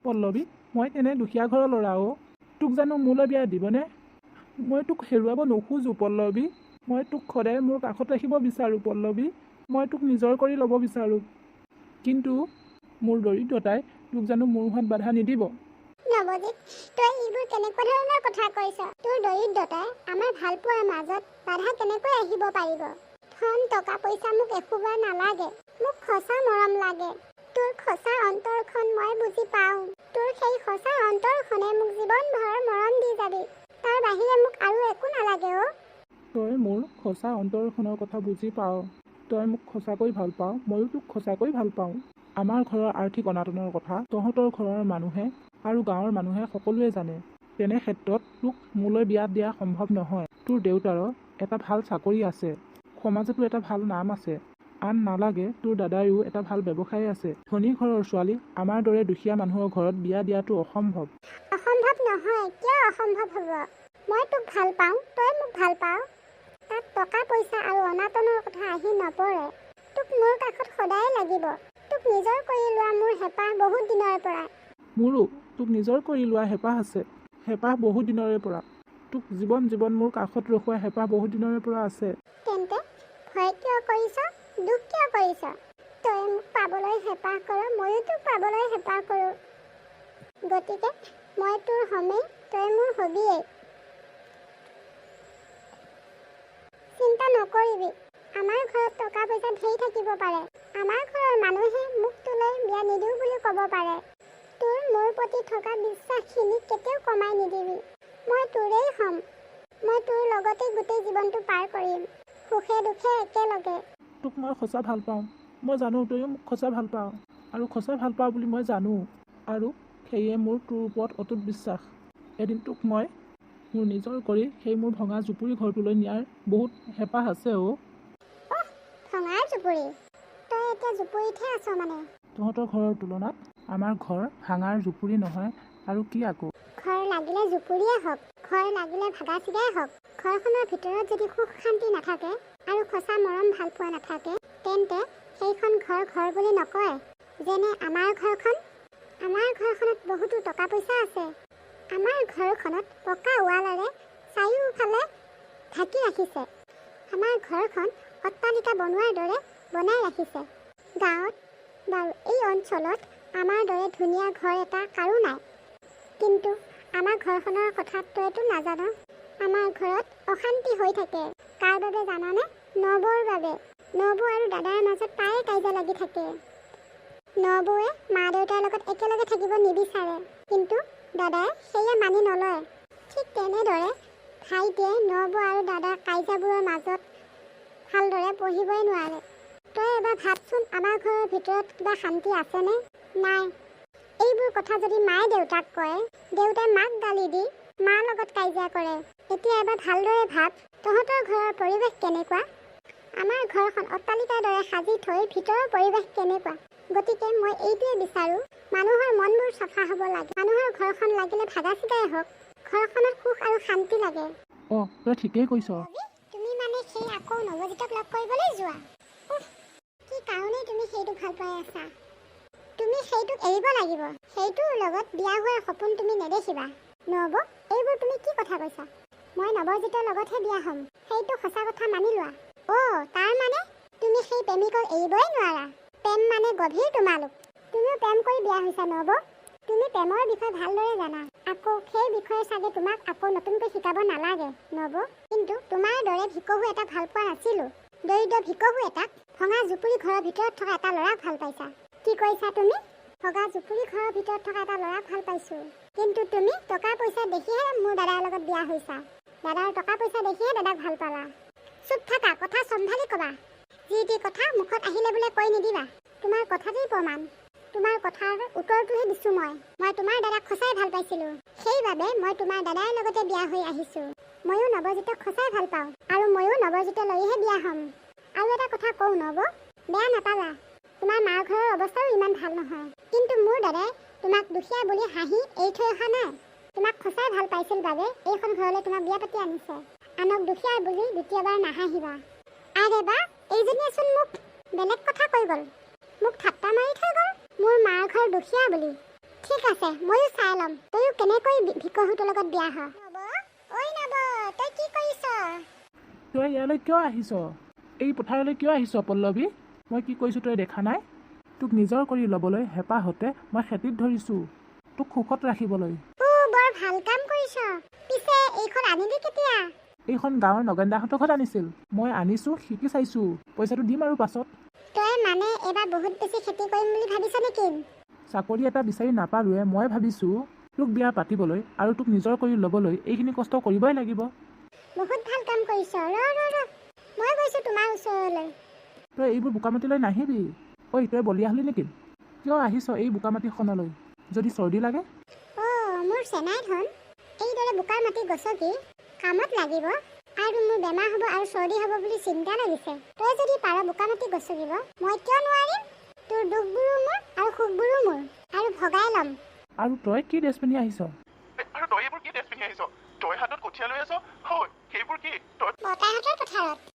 পল্লৱী, মই তেনে দুখীয়া ঘৰৰ ল'ৰা অ'। তোক জানো মোলৈ বিয়া দিবনে? মই তোক হেৰুৱাব নোখোজোঁ পল্লৱী। মই তোক সদায় মোৰ কাষত ৰাখিব বিচাৰোঁ পল্লৱী। মই তোক নিজৰ কৰি ল'ব বিচাৰোঁ, কিন্তু মোৰ দৰিদ্ৰতাই তোক জানো মোৰ হোৱাত বাধা নিদিব? নৱজিত, তই এইবোৰ কেনেকুৱা ধৰণৰ কথা কৈছ? তোৰ দৰিদ্ৰতাই আমাৰ ভালপোৱাৰ মাজত বাধা কেনেকৈ আহিব পাৰিব? ধন টকা পইচা মোক এসোপা নালাগে, মোক সঁচা মৰম লাগে। তোৰ সঁচা অন্তৰখন মই বুজি পাওঁ। তোৰ সেই সঁচা অন্তৰখনে মোক জীৱনভৰ মৰম দি যাবি, তাৰ বাহিৰে মোক আৰু একো নালাগে অ'। তই মোৰ সঁচা অন্তৰখনৰ কথা বুজি পাৱ। তই মোক সঁচাকৈ ভাল পাৱ, ময়ো তোক সঁচাকৈ ভাল পাওঁ। আমাৰ ঘৰৰ আৰ্থিক অনাটনৰ কথা তহঁতৰ ঘৰৰ মানুহে আৰু গাঁৱৰ মানুহে সকলোৱে জানে। তেনে ক্ষেত্ৰত তোক মোলৈ বিয়া দিয়া সম্ভৱ নহয়। তোৰ দেউতাৰো এটা ভাল চাকৰি আছে, সমাজতো এটা ভাল নাম আছে। আন নালাগে, তোৰ দাদাৰো এটা ভাল ব্যৱসায় আছে। ধনী ঘৰৰ ছোৱালী আমাৰ দৰে দুখীয়া মানুহৰ ঘৰত বিয়া দিয়াটো অসম্ভৱ। অসম্ভৱ নহয়, কিয় অসম্ভৱ হ'ব? মই তোক ভাল পাওঁ, তই মোক ভাল পাৱ। তাত টকা পইচা আৰু অনাটনৰ কথা আহি নপৰে। তোক মোৰ কাষত সদায় লাগিব। তোক নিজৰ কৰি লোৱা মোৰ হেঁপাহ বহুত দিনৰে পৰা। মোৰো তোক নিজৰ কৰি লোৱা হেঁপাহ আছে, হেঁপাহ বহুত দিনৰে পৰা। তোক জীৱন জীৱন মোৰ কাষত ৰখোৱা হেঁপাহ বহুত দিনৰে পৰা আছে। তেন্তে ভয় কিয় কৰিছ? দুখ কিয় কৰিছ? তই মোক পাবলৈ হেঁপাহ কৰ, ময়ো তোক পাবলৈ হেঁপাহ কৰোঁ। গতিকে মই তোৰ হ'মেই, তই মোৰ হ'বিয়েই। চিন্তা নকৰিবি, আমাৰ ঘৰত টকা পইচা ধেৰ থাকিব পাৰে। আমাৰ ঘৰৰ মানুহে মোক তোলৈ বিয়া নিদিওঁ বুলি ক'ব পাৰে। তোৰ মোৰ প্ৰতি থকা বিশ্বাসখিনি কেতিয়াও কমাই নিদিবি। মই তোৰেই হ'ম, মই তোৰ লগতেই গোটেই জীৱনটো পাৰ কৰিম, সুখে দুখে একেলগে। তোক মই সঁচা ভাল পাওঁ। মই জানো তয়ো মোক সঁচা ভাল পাৱ, আৰু সঁচা ভাল পাৱ বুলি মই জানো। আৰু সেয়ে মোৰ তোৰ ওপৰত অটুট বিশ্বাস। এদিন তোক মই মোৰ নিজৰ কৰি সেই মোৰ ভঙা জুপুৰি ঘৰটোলৈ নিয়াৰ বহুত হেঁপাহ আছে অ'। অহ, ভঙাৰ জুপুৰি? তই এতিয়া জুপুৰিতহে আছ মানে? তহঁতৰ ঘৰৰ তুলনাত আমাৰ ঘৰ ভাঙাৰ জুপুৰি নহয় আৰু কি আকৌ? ঘৰ লাগিলে জুপুৰিয়ে হওক, ঘৰ লাগিলে ভাগা চিগাই হওক, ঘৰখনৰ ভিতৰত যদি সুখ শান্তি নাথাকে আৰু সঁচা মৰম ভালপোৱা নাথাকে, তেন্তে সেইখন ঘৰ ঘৰ বুলি নকয়। যেনে আমাৰ ঘৰখন। আমাৰ ঘৰখনত বহুতো টকা পইচা আছে। আমাৰ ঘৰখনত পকা ৱালেৰে চাৰিওফালে ঢাকি ৰাখিছে। আমাৰ ঘৰখন অট্টালিকা বনোৱাৰ দৰে বনাই ৰাখিছে। গাঁৱত বাৰু এই অঞ্চলত আমাৰ দৰে ধুনীয়া ঘৰ এটা কাৰো নাই। কিন্তু আমাৰ ঘৰখনৰ কথা তইতো নাজান। আমাৰ ঘৰত অশান্তি হৈ থাকে। কাৰ বাবে জানানে? নবৌৰ বাবে। নবৌ আৰু দাদাৰ মাজত প্ৰায়ে কাজিয়া লাগি থাকে। নবৌৱে মা দেউতাৰ লগত একেলগে থাকিব নিবিচাৰে, কিন্তু দাদাই সেয়া মানি নলয়। ঠিক তেনেদৰে ভাইটিয়ে নবৌ আৰু দাদাৰ কাজিয়াবোৰৰ মাজত ভালদৰে পঢ়িবই নোৱাৰে। তই এবাৰ ভাবচোন, আমাৰ ঘৰৰ ভিতৰত কিবা শান্তি আছেনে? নাই। এইবোৰ কথা যদি মায়ে দেউতাক কয়, দেউতাই মাক গালি দি মাৰ লগত কাজিয়া কৰে। এতিয়া এবাৰ ভালদৰে ভাব, তহঁতৰ ঘৰৰ পৰিৱেশ কেনেকুৱা? আমাৰ ঘৰখন অট্টালিকাৰ দৰে সাজি থৈ ভিতৰৰ পৰিৱেশ কেনেকুৱা? গতিকে মই এইটোৱে বিচাৰোঁ, মানুহৰ মনবোৰ চাফা হ'ব লাগে। মানুহৰ ঘৰখন লাগিলে ভাগা চিগাই হওক, ঘৰখনত সুখ আৰু শান্তি লাগে। অঁ, তই ঠিকেই কৈছ। তুমি মানে সেই আকৌ নৱজিতক লগ কৰিবলৈ যোৱা? উফ, কি কাৰণেই তুমি সেইটো ভাল পাই আছা? তুমি সেইটোক এৰিব লাগিব। সেইটোৰ লগত বিয়া হোৱাৰ সপোন তুমি নেদেখিবা। নৱ, এইবোৰ তুমি কি কথা কৈছা? মই নৱজিতৰ লগতহে বিয়া হ'ম, সেইটো সঁচা কথা মানি লোৱা। অ', তাৰ মানে তুমি সেই প্ৰেমিকক এৰিবই নোৱাৰা। প্ৰেম মানে গভীৰ তোমালোক। তুমিও প্ৰেম কৰি বিয়া হৈছা নৱ। তুমি প্ৰেমৰ বিষয়ে ভালদৰে জানা। আকৌ সেই বিষয়ে চাগে তোমাক আকৌ নতুনকৈ শিকাব নালাগে নৱ। কিন্তু তোমাৰ দৰে ভিকহু এটা ভাল পোৱা নাছিলো। দৰিদ্ৰ ভিকহু এটাক, ভঙা জুপুৰি ঘৰৰ ভিতৰত থকা এটা ল'ৰাক ভাল পাইছা। কি কৈছা তুমি? ভগা জুপুৰি ঘৰৰ ভিতৰত থকা এটা ল'ৰাক ভাল পাইছো। কিন্তু তুমি টকা পইচা দেখিহে মোৰ দাদাৰ লগত বিয়া হৈছা। দাদাৰ টকা পইচা দেখিহে দাদাক ভাল পালা। চুপ থাকা, কথা চম্ভালি কবা। যি টি কথা মুখত আহিলে বোলে কৈ নিদিবা। তোমাৰ কথাতেই প্ৰমাণ। তোমাৰ কথাৰ উত্তৰটোহে দিছো মই। মই তোমাৰ দাদাক সঁচাই ভাল পাইছিলো, সেইবাবে মই তোমাৰ দাদাৰ লগতে বিয়া হৈ আহিছো। ময়ো নৱজিতক সঁচাই ভাল পাওঁ, আৰু ময়ো নৱজিতলৈহে বিয়া হ'ম। আৰু এটা কথা কওঁ নৱ, বেয়া নাপাবা, তোমাৰ মাৰ ঘৰৰ অৱস্থাও ইমান ভাল নহয়। কিন্তু মোৰ দাদাই তোমাক দুখীয়া বুলি হাঁহি এৰি থৈ অহা নাই। তোমাক সঁচাই ভাল পাইছিল বাবে এইখন ঘৰলৈ তোমাক বিয়া পাতি আনিছে। আনক দুখীয়া বুলি দ্বিতীয়বাৰ নাহাঁহিবা। আৰে বা, এইজনীয়েচোন মোক বেলেগ কথা কৈ গ'ল, মোক ঠাট্টা মাৰি থৈ গ'ল মোৰ মাৰ ঘৰ দুখীয়া বুলি। ঠিক আছে, ময়ো চাই ল'ম তয়ো কেনেকৈ ভিকহুটোৰ লগত বিয়া হ। নৱ, ঐ নৱ, তই কি কৰিছ? তই ইয়ালৈ কিয় আহিছ? এই পথাৰলৈ কিয় আহিছ পল্লৱী? মই কি কৰিছোঁ তই দেখা নাই? তোক নিজৰ কৰি ল'বলৈ হেঁপাহতে মই খেতিত ধৰিছোঁ, তোক সুখত ৰাখিবলৈ। অ', বৰ ভাল কাম কৰিছ। পিছে এইখন আনিলি কেতিয়া? এইখন গাঁৱৰ নগেন দাহঁতৰ ঘৰত আনিছিল। মই আনিছোঁ, শিকি চাইছোঁ। পইচাটো দিম আৰু পাছত। তই মানে এইবাৰ বহুত বেছি খেতি কৰিম বুলি ভাবিছ নেকি? চাকৰি এটা বিচাৰি নাপালোৱে। মই ভাবিছোঁ তোক বিয়া পাতিবলৈ আৰু তোক নিজৰ কৰি ল'বলৈ এইখিনি কষ্ট কৰিবই লাগিব। বহুত ভাল কাম কৰিছ। ৰ ৰ ৰ, মই গৈছোঁ তোমাৰ ওচৰলৈ। তই এইবোৰ বোকা মাটিলৈ নাহিবি। ঐ, তই বলিয়া হলি নেকি? কিয় আহিছ এই বোকা মাটিখনলৈ? যদি চৰ্দি লাগে? অ' মোৰ চেনাই ধন, এইদৰে বোকাৰ মাটি গছকি কামত লাগিব আৰু মোৰ বেমাৰ হ'ব আৰু চৰ্দি হ'ব বুলি চিন্তা লাগিছে। তই যদি পাৰ বোকা মাটি গছকিব, মই কিয় নোৱাৰিম? তোৰ দুখবোৰো মোৰ আৰু সুখবোৰো মোৰ, আৰু ভগাই ল'ম। আৰু তই কি ড্ৰেছ পিন্ধি আহিছ? আৰু তই এইবোৰ কি ড্ৰেছ পিন্ধি আহিছ? তই হাতত কঠীয়া লৈ আছ হয়, সেইবোৰ কি তই? বৰ্তাহঁতৰ পথাৰত।